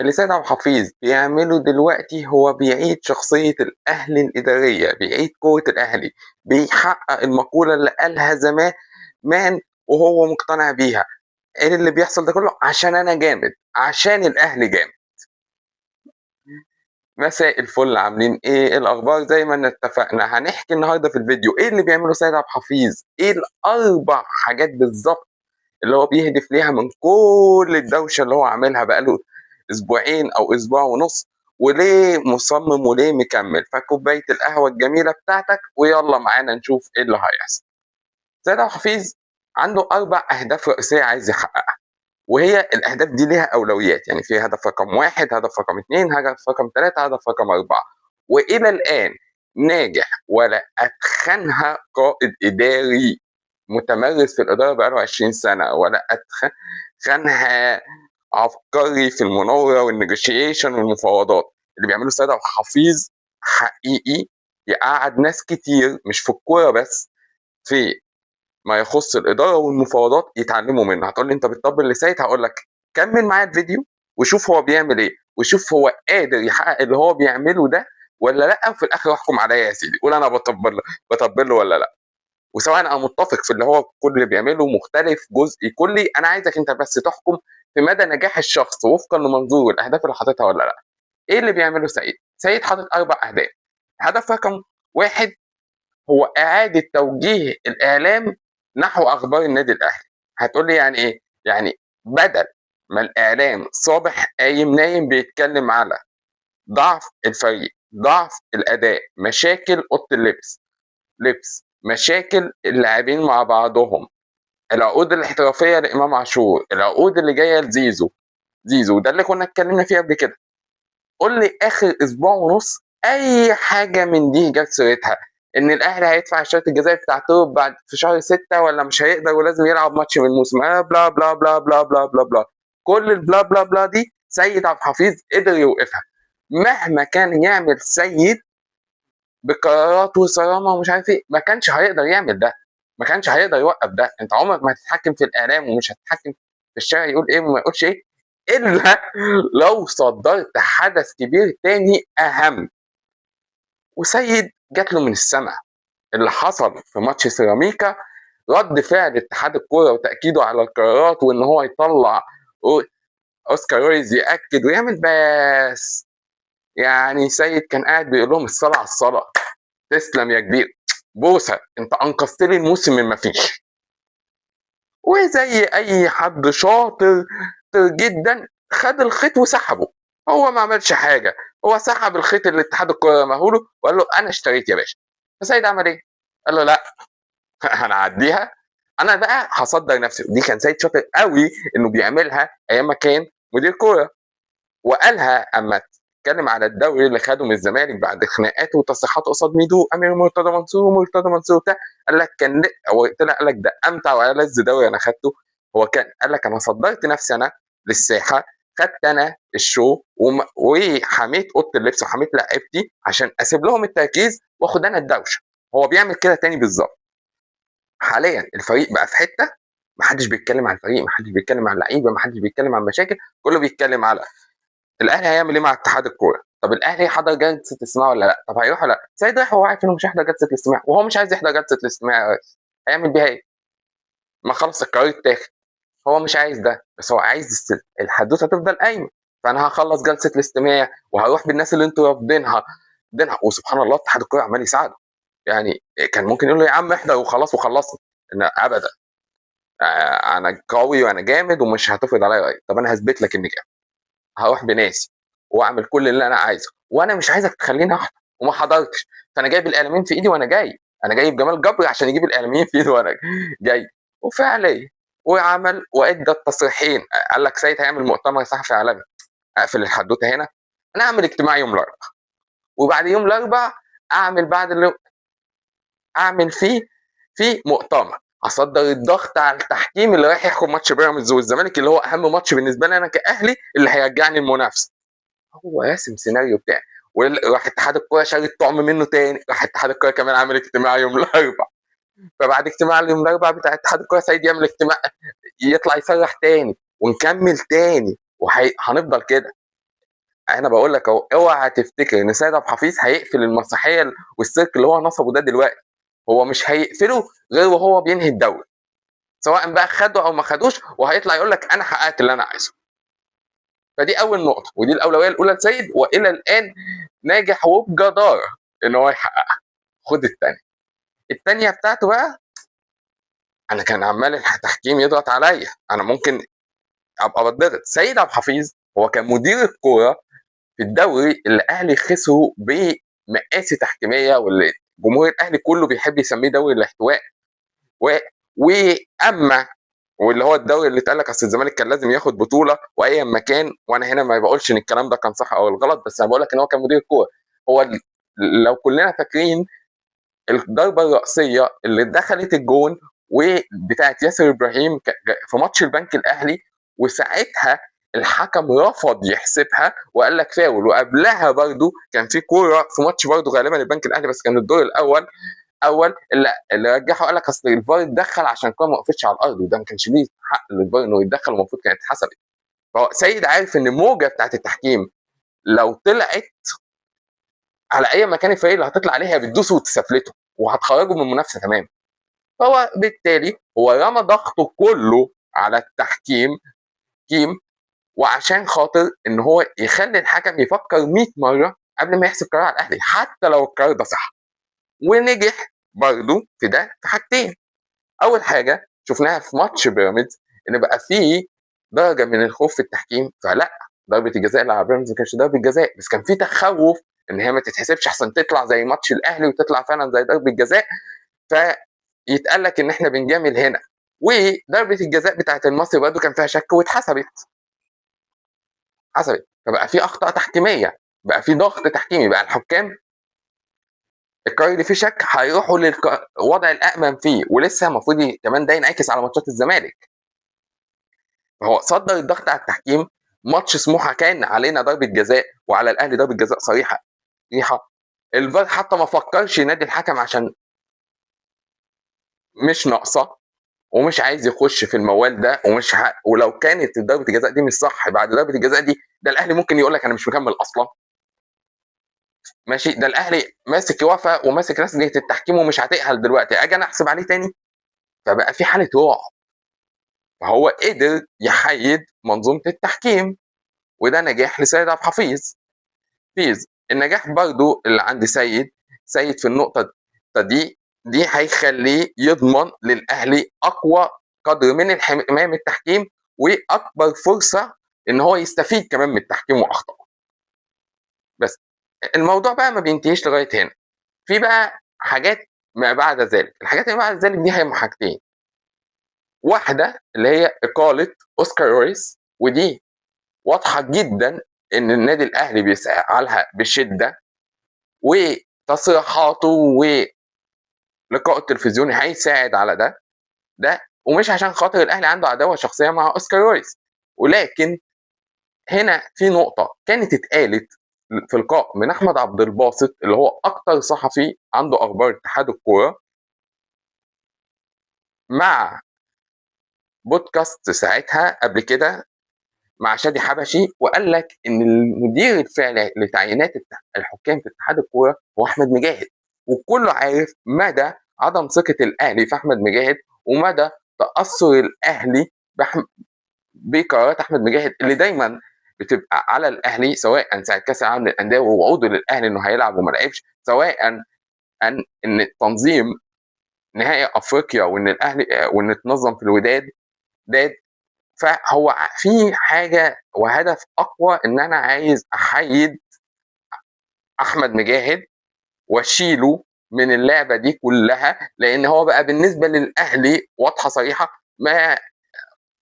اللي سيد عبد الحفيظ بيعمله دلوقتي هو بيعيد شخصية الأهلي الإدارية، بيعيد قوة الأهلي، بيحقق المقولة اللي قالها زمان مان وهو مقتنع بيها. ايه اللي بيحصل ده كله؟ عشان أنا جامد، عشان الأهلي جامد. مساء الفل، عاملين ايه؟ إيه الاخبار؟ زي ما اتفقنا هنحكي النهارده في الفيديو ايه اللي بيعمله سيد عبد الحفيظ، ايه الاربع حاجات بالظبط اللي هو بيهدف ليها من كل الدوشة اللي هو عاملها بقاله اسبوعين او اسبوع ونص، وليه مصمم وليه مكمل. فكوبايه القهوة الجميلة بتاعتك ويلا معانا نشوف ايه اللي هيحصل. سيد عبد الحفيظ عنده اربع اهداف رئيسية عايز يحققها، وهي الاهداف دي ليها اولويات، يعني في هدف رقم 1، هدف رقم 2، هدف رقم 3، هدف رقم 4. والى الان ناجح ولا اتخنها قائد اداري متمرس في الادارة بقاله 20 سنة، ولا اتخنها عبقري في المناوره وال negotiation والمفاوضات. اللي بيعمله سيد عبد الحفيظ حقيقي يقعد ناس كتير مش في الكورة بس، في ما يخص الادارة والمفاوضات يتعلموا منه. هتقول لي انت بتطبل لسيد، هقول لك كمل معايا الفيديو وشوف هو بيعمل ايه، وشوف هو قادر يحقق اللي هو بيعمله ده ولا لا، وفي الاخر احكم عليا يا سيدي، قول انا بطبل له ولا لا. وسواء انا متفق في اللي هو كل اللي بيعمله، مختلف جزئي كلي، انا عايزك انت بس تحكم في مدى نجاح الشخص وفقا لمنظوره الاهداف اللي حاططها ولا لا. ايه اللي بيعمله سيد؟ سيد حاطط اربع اهداف. هدف رقم 1 هو اعاده توجيه الاعلام نحو اخبار النادي الاهلي. هتقول لي يعني ايه؟ يعني بدل ما الاعلام صابح قايم نايم بيتكلم على ضعف الفريق، ضعف الاداء، مشاكل اوضة اللبس، مشاكل اللاعبين مع بعضهم، العقود الاحترافية لامام عاشور، العقود اللي جاية لزيزو، ده اللي كنا اتكلمنا فيه قبل كده. قول لي اخر اسبوع ونص اي حاجة من دي جت سيرتها؟ ان الاهلي هيدفع الشرط الجزائي بتاع توب بعد في شهر 6 ولا مش هيقدر ولازم يلعب ماتش من الموسم، blah blah blah blah blah blah blah. كل ال blah blah blah دي سيد عبد الحفيظ قدر يوقفها. مهما كان يعمل سيد بقرارات وصرامه ومش عارف ايه، ما كانش هيقدر يعمل ده، ما كانش هيقدر يوقف ده. انت عمرك ما هتتحكم في الاعلام ومش هتتحكم في الشارع يقول ايه وما يقولش ايه، الا لو صدرت حدث كبير تاني اهم. وسيد جات له من السماء اللي حصل في ماتش سيراميكا، رد فعل اتحاد الكورة وتاكيده على القرارات، وان هو يطلع اوسكار رويز ياكد ويعمل. بس يعني سيد كان قاعد بيقول لهم الصلاة على الصلاة، تسلم يا كبير، بوسه، انت انقذت لي الموسم من ما فيش. وزي اي حد شاطر جدا خد الخيط وسحبه، هو ما عملش حاجة، هو سحب الخيط اللي اتحاد الكورة رماه له وقال له انا اشتريت يا باشا. فسيد عمل ايه؟ قال له لا انا هعديها، انا بقى هصدر نفسي. دي كان سيد شاطر قوي انه بيعملها ايام ما كان مدير كورة، وقالها اما اتكلم على الدوري اللي خده من الزمالك بعد خناقاته وتصريحاته قصاد ميدو امير مرتضى منصور ومرتضى منصور بتاع، قال لك كان هو طلع قال لك ده امتع والذ دوري انا خدته. هو كان قال لك انا صدرت نفسي انا للساحه، خدت انا الشو وحميت اوضة اللبس وحميت لعيبتي عشان اسيب لهم التركيز واخد انا الدوشة. هو بيعمل كده تاني بالظبط. حاليا الفريق بقى في حتة محدش بيتكلم على الفريق، محدش بيتكلم على اللعيبة، محدش بيتكلم على المشاكل، كله بيتكلم على الاهلي هيعمل ايه مع اتحاد الكورة. طب الاهلي حضر جلسه الاستماع ولا لا؟ طب هيروح ولا لا؟ سيد رايح وهو عارف انه مش هيحضر جلسه الاستماع، وهو مش عايز يحضر جلسه الاستماع يا ريس، هيعمل بيها ايه؟ ما خلص القرار اتاخد، هو مش عايز ده، بس هو عايز الحدوتة تفضل قايمة. فانا هخلص جلسه الاستماع وهروح بالناس اللي انتوا رافضينها دينها. وسبحان الله اتحاد الكورة عمال يساعده، يعني كان ممكن يقول له يا عم احضر وخلاص وخلصنا، ان ابدا انا قوي وانا جامد ومش هتفرض عليا رايك. طب انا هثبت لك اني جامد، هروح بناسي واعمل كل اللي انا عايزه، وانا مش عايزك تخليني احضر وما حضرتش، فانا جايب الاعلاميين في ايدي وانا جاي، انا جايب جمال جبري عشان يجيب الاعلاميين في ايدي وانا جاي. وفعليا وعمل وادى التصريحين، قال لك سيد هيعمل مؤتمر صحفي عالمي، اقفل الحدوتة هنا، انا اعمل اجتماع يوم الاربعاء، وبعد يوم الاربعاء اعمل بعد اللي اعمل فيه في مؤتمر، اصدر الضغط على التحكيم اللي رايح يحكم ماتش بيراميدز والزمالك اللي هو اهم ماتش بالنسبة لي انا كاهلي اللي هيرجعني المنافسة. هو راسم سيناريو بتاعي. وراح اتحاد الكورة شاري الطعم منه تاني، راح اتحاد الكورة كمان عامل اجتماع يوم الاربعاء، فبعد اجتماع اليوم الاربعاء بتاع اتحاد الكورة سيد يعمل اجتماع، يطلع يصرح تاني ونكمل تاني، وهنفضل كده. انا بقول لك اهو، اوعى تفتكر ان سيد عبد الحفيظ هيقفل المسرحية والسيرك اللي هو نصبه ده دلوقتي. هو مش هيقفله غير وهو بينهي الدوري، سواء بقى خده او ما خدوش، وهيطلع يقول لك انا حققت اللي انا عايزه. فدي اول نقطة، ودي الاولوية الاولى لسيد، والى الان ناجح وبجداره ان هو يحققها. خد الثانية. الثانية بتاعته بقى، انا كان عمال التحكيم يضغط عليا، انا ممكن ابقى بتضغط. سيد عبد الحفيظ هو كان مدير الكورة في الدوري اللي الاهلي خسروا بمقاسي تحكيميه، واللي جمهور الاهلي كله بيحب يسميه دوري الاحتواء، واما واللي هو الدوري اللي اتقال لك اصل الزمالك كان لازم ياخد بطوله وايا ما كان. وانا هنا ما بقولش ان الكلام ده كان صح او الغلط، بس انا بقول لك ان هو كان مدير الكورة. هو لو كلنا فاكرين الضربة الراسية اللي دخلت الجون وبتاعت ياسر ابراهيم في ماتش البنك الاهلي، وساعتها الحكم رفض يحسبها وقال لك فاول. وقبلها برضو كان في كورة في ماتش برضو غالبا البنك الاهلي، بس كان الدور الاول اللي رجحه قال لك اصل الفار اتدخل عشان الكورة ما وقفتش على الارض، وده ما كانش ليه حق للفار انه يتدخل، ومفروض كانت اتحسبت. فهو سيد عارف ان الموجه بتاعت التحكيم لو طلعت على اي مكان الفريق اللي هتطلع عليها بتدوسه وتسفلته وهتخرجه من المنافسة تمام. فهو بالتالي هو رمى ضغطه كله على التحكيم وعشان خاطر ان هو يخلي الحكم يفكر 100 مرة قبل ما يحسب قرار على الاهلي، حتى لو القرار ده صح. ونجح برضه في ده في حاجتين. اول حاجة شفناها في ماتش بيراميدز ان بقى فيه درجه من الخوف في التحكيم، فلا ضربه الجزاء اللي على بيراميدز ما كانتش ضربه جزاء، بس كان في تخوف ان هي ما تتحسبش احسن تطلع زي ماتش الاهلي وتطلع فعلا زي ضربه جزاء، فيتقال لك ان احنا بنجامل هنا. وضربه الجزاء بتاعت المصري برضه كان فيها شك واتحسبت. حسبت. فبقى في اخطاء تحكيميه، بقى في ضغط تحكيمي، بقى الحكام القرار اللي فيه شك هيروحوا للوضع الامن فيه، ولسه المفروض كمان ده ينعكس على ماتشات الزمالك. فهو صدر الضغط على التحكيم. ماتش سموحه كان علينا ضربه جزاء وعلى الاهلي ضربه جزاء صريحه صريحه، الفار حتى ما فكرش ينادي الحكم عشان مش ناقصه ومش عايز يخش في الموال ده، ومش ولو كانت ضربه الجزاء دي مش صح بعد ضربه الجزاء دي، ده الاهلي ممكن يقول لك انا مش مكمل اصلا. ماشي، ده الاهلي ماسك وفا وماسك لجنة التحكيم ومش هتقهل دلوقتي، اجي انا احسب عليه تاني. فبقى في حاله رعب. فهو قدر يحيد منظومة التحكيم، وده نجاح لسيد عبد الحفيظ. النجاح برضو اللي عند سيد في النقطة دي هيخليه يضمن للاهلي اقوى قدر من الحماية من التحكيم، واكبر فرصة ان هو يستفيد كمان من التحكيم واخطائه. بس الموضوع بقى ما بينتهيش لغاية هنا، في بقى حاجات ما بعد ذلك. الحاجات اللي بعد ذلك دي هي حاجتين. واحدة اللي هي اقاله اوسكار رويس، ودي واضحة جدا ان النادي الاهلي بيسعى لها بشده، وتصريحاته ولقاءه التلفزيوني هيساعد على ده، ومش عشان خاطر الاهلي عنده عداوة شخصية مع اوسكار رويس، ولكن هنا في نقطة كانت اتقالت في لقاء من احمد عبد الباسط اللي هو اكتر صحفي عنده اخبار اتحاد الكورة، مع بودكاست ساعتها قبل كده مع شادي حبشي، وقال لك ان المدير الفعلي لتعيينات الحكام في اتحاد الكورة هو احمد مجاهد، وكله عارف مدى عدم ثقة الاهلي في احمد مجاهد ومدى تاثر الاهلي بقرارات احمد مجاهد اللي دايما بتبقى على الاهلي، سواء ساعة كاس العالم للاندية ووعوده للاهلي انه هيلعب وما لعبش، سواء ان تنظيم نهائي افريقيا وان الاهلي وان اتنظم في الوداد ده. فهو في حاجة وهدف اقوى ان انا عايز احيد احمد مجاهد واشيله من اللعبة دي كلها، لان هو بقى بالنسبة للاهلي واضحة صريحه ما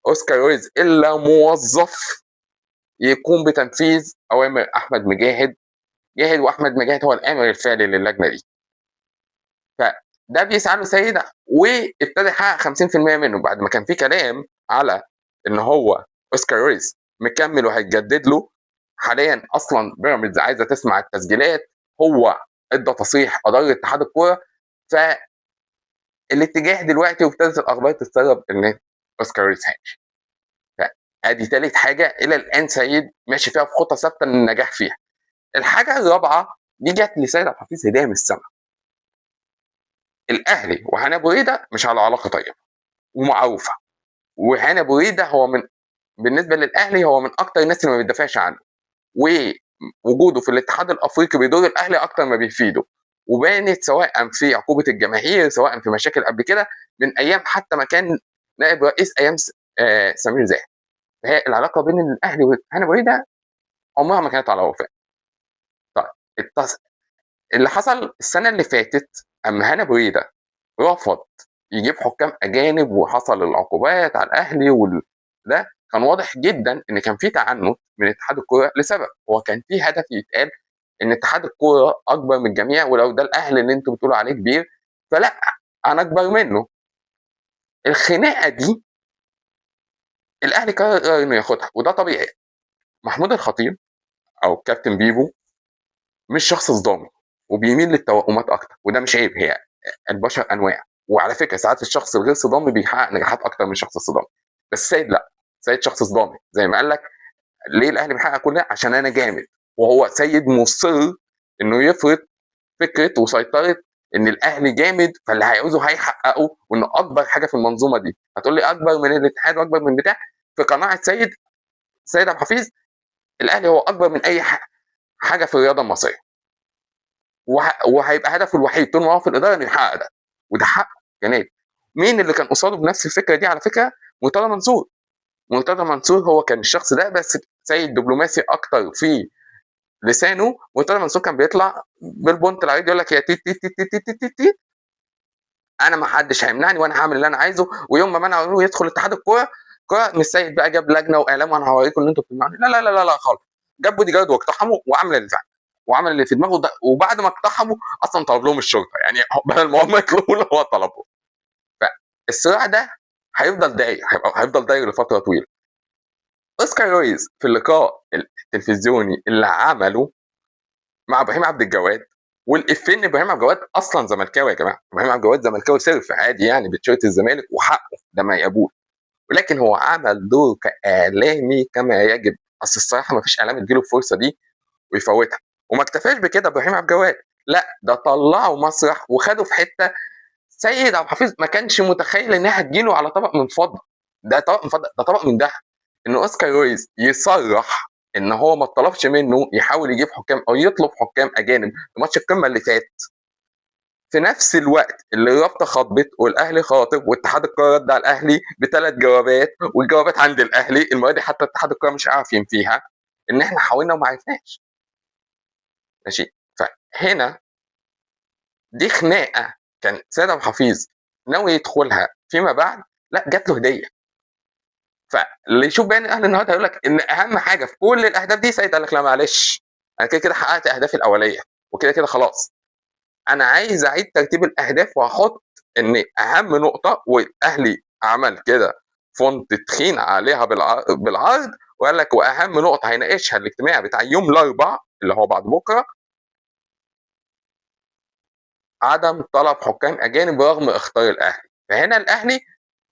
اوسكار رويز الا موظف يقوم بتنفيذ اوامر احمد مجاهد، واحمد مجاهد هو الامر الفعلي للجنة دي. فده بيسعى له سيد، وابتدى يحقق 50% منه بعد ما كان في كلام على ان هو اوسكار رويز مكمل وهيتجدد له. حاليا اصلا بيراميدز عايزه تسمع التسجيلات، هو ادى تصريح ادارة اتحاد الكورة، فالاتجاه دلوقتي وابتدت الاخبار تتسرب ان اوسكار رويز هيمشي. ادي ثالث حاجة الى الان سيد ماشي فيها في خطه ثابتة للنجاح فيها. الحاجة الرابعة دي جت لسيد عبد الحفيظ هديه من السماء. الاهلي وهاني ابو ريده مش على علاقة طيبة ومعروفة، وهاني ابو ريده هو من بالنسبة للاهلي هو من اكتر الناس اللي ما بيدافعش عنه، ووجوده في الاتحاد الافريقي بيضر الاهلي اكتر ما بيفيده، وبانت سواء في عقوبه الجماهير سواء في مشاكل قبل كده من ايام حتى ما كان نائب رئيس ايام سمير زاهد. فهي العلاقة بين الاهلي وهاني ابو ريده عمرها ما كانت على وفاء. طيب اللي حصل السنة اللي فاتت اما هاني ابو ريده رفض يجيب حكام اجانب وحصل العقوبات على الاهلي ده كان واضح جدا ان كان في تعنت من اتحاد الكورة لسبب، هو كان في هدف يتقال ان اتحاد الكورة اكبر من الجميع، ولو ده الاهلي اللي انتوا بتقولوا عليه كبير فلا انا اكبر منه. الخناقة دي الاهلي قرر انه ياخدها، وده طبيعي. محمود الخطيب او كابتن بيبو مش شخص صدامي وبيميل للتوأمات اكتر، وده مش عيب، هي البشر انواع، وعلى فكرة ساعات الشخص الغير صدامي بيحقق نجاحات اكتر من الشخص الصدامي، بس سيد لا، سيد شخص صدامي زي ما قال لك ليه الاهلي بيحقق كل ده؟ عشان انا جامد. وهو سيد مصر انه يفرض فكرة وسيطرة ان الاهلي جامد، فاللي هيعوزه هيحققه، وانه اكبر حاجة في المنظومة دي. هتقول لي اكبر من الاتحاد واكبر من بتاع، في قناعة سيد عبد الحفيظ الاهلي هو اكبر من اي حاجة في الرياضة المصرية، وهيبقى هدفه الوحيد طول ما هو في الادارة انه يحقق ده، وده حقه كنادي. مين اللي كان قصاده بنفس الفكرة دي على فكرة؟ مرتضى منصور. مرتضى منصور هو كان الشخص ده، بس سيد دبلوماسي اكتر في لسانه. مرتضى منصور كان بيطلع بالبونت العريض يقول لك يا تي تي تي تي تي تي تي، انا ما حدش هيمنعني وانا هعمل اللي انا عايزه. ويوم ما منعوا يدخل اتحاد الكورة، كورة مش سيد بقى جاب لجنة واعلام وانا هوريكم ان انتوا بتمنعوني، لا لا لا لا لا خالص. جاب بودي جارد واقتحموا وعمل اللي وعمل اللي في دماغه ده، وبعد ما اقتحموا اصلا طلب لهم الشرطة، يعني بدل ما هم يطلبوا له هو طلبه. فالصراع ده هيفضل داير، هيفضل داير لفترة طويلة. اوسكار رويز في اللقاء التلفزيوني اللي عمله مع ابراهيم عبد الجواد، والافيه ان ابراهيم عبد الجواد اصلا زملكاوي يا جماعة، ابراهيم عبد الجواد زملكاوي صرف عادي يعني بتشيرت الزمالك وحقه ده ما يقبول، ولكن هو عمل دور كاعلامي كما يجب. اصل الصراحة ما فيش اعلام يديله الفرصة دي ويفوتها. وما اكتفاش بكده ابراهيم عبد الجواد، لا ده طلعه مسرح وخده في حتة سيد عبد الحفيظ ما كانش متخيل انها هتجيله على طبق من فضة. ده طبق من فضة، ده طبق من دهب. ان اوسكار رويز يصرح ان هو ما طلبش منه يحاول يجيب حكام او يطلب حكام اجانب في ماتش القمه اللي فات، في نفس الوقت اللي الرابطة خاطبت والاهلي خاطب واتحاد الكورة رد على الاهلي بثلاث جوابات، والجوابات عند الاهلي المرة دي حتى اتحاد الكورة مش عارف ينفيها، ان احنا حاولنا وما عرفناش. ماشي، فهنا دي خناقه كان سيد عبد الحفيظ ناوي يدخلها فيما بعد، لا جات له هديه. فاللي يشوف بيان الاهلي النهارده هيقول لك ان اهم حاجة في كل الاهداف دي سيد قال لك لا معلش انا كده كده حققت اهدافي الاولية وكده كده خلاص، انا عايز اعيد ترتيب الاهداف وهحط ان اهم نقطة، والاهلي عمل كده font تخين عليها بالعرض وقال لك واهم نقطة هيناقشها الاجتماع بتاع يوم الاربعاء اللي هو بعد بكره، عدم طلب حكام اجانب رغم اختيار الاهلي. فهنا الاهلي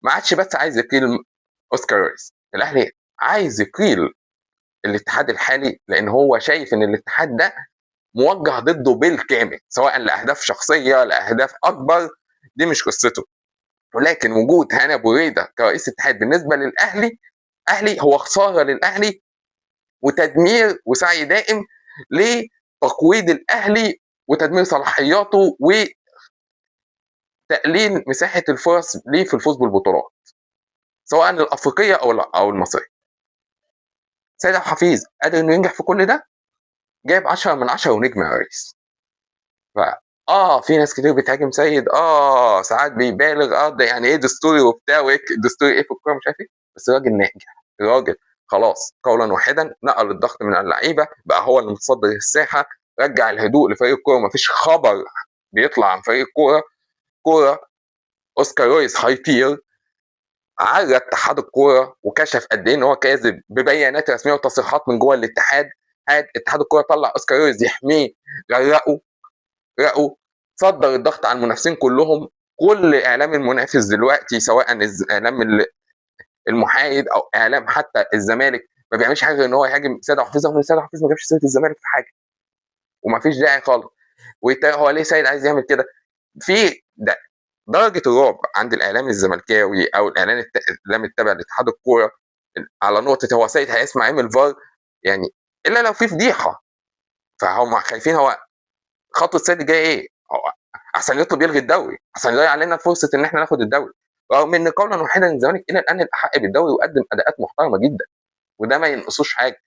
ما عادش بس عايز يقيل اوسكار رويز، الاهلي عايز يقيل الاتحاد الحالي، لان هو شايف ان الاتحاد ده موجه ضده بالكامل، سواء لاهداف شخصية لاهداف اكبر، دي مش قصته. ولكن وجود هاني ابو ريده كرئيس اتحاد بالنسبة للاهلي، اهلي هو خسارة للاهلي وتدمير وسعي دائم لتقويض الاهلي وتدمير صلاحياته وتقليل مساحة الفرص ليه في الفوز بالبطولات سواء الافريقية او المصرية. سيد عبد الحفيظ قادر انه ينجح في كل ده، جايب 10 من 10 ونجم يا ريس. ف في ناس كتير بتهاجم سيد، ساعات بيبالغ، ده يعني ايه دستوري وبتاع وايه دستوري ايه في الكورة مش عارف ايه، بس الراجل ناجح، الراجل خلاص قولا واحدا نقل الضغط من اللعيبة، بقى هو اللي متصدر الساحة، رجع الهدوء لفريق الكورة، مفيش خبر بيطلع عن فريق الكورة. كورة اوسكار رويز هيطير، عرى اتحاد الكورة وكشف قد ايه ان هو كاذب ببيانات رسمية وتصريحات من جوه الاتحاد. اتحاد الكورة طلع اوسكار رويز يحميه، غرقه رقه، صدر الضغط على المنافسين كلهم. كل اعلام المنافس دلوقتي سواء الاعلام المحايد او اعلام حتى الزمالك ما بيعملش حاجة غير ان هو يهاجم سيد عبد الحفيظ، رغم ان سيد عبد الحفيظ ما جابش سيره الزمالك في حاجة وما فيش داعي خالص. هو ليه سيد عايز يعمل كده؟ في ده درجه الرعب عند الاعلام الزملكاوي او الاعلام التابع لاتحاد الكورة على نقطة هو سيد هيسمع ايه من الفار، يعني الا لو في فضيحة، فهم خايفين هو خطوة سيد الجاية ايه؟ هو احسن يطلب يلغي الدوري، احسن يضيع علينا فرصة ان احنا ناخد الدوري، رغم ان قولا واحدا الزمالك الى الان الاحق بالدوري وقدم اداءات محترمه جدا وده ما ينقصوش حاجة.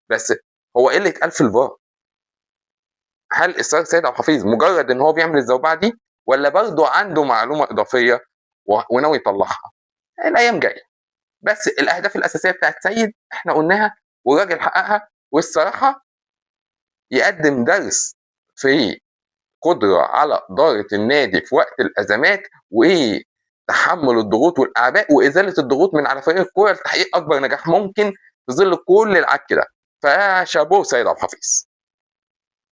بس هو ايه اللي اتقال في الفار؟ هل اصرار سيد عبد الحفيظ مجرد ان هو بيعمل الزوبعه دي، ولا برضه عنده معلومة اضافية وناوي يطلعها؟ الايام جاية. بس الاهداف الاساسية بتاعت سيد احنا قلناها والراجل حققها، والصراحة يقدم درس في قدره على ادارة النادي في وقت الازمات وتحمل الضغوط والاعباء وازالة الضغوط من على فريق الكورة لتحقيق اكبر نجاح ممكن في ظل كل العك ده. فشابوه سيد عبد الحفيظ.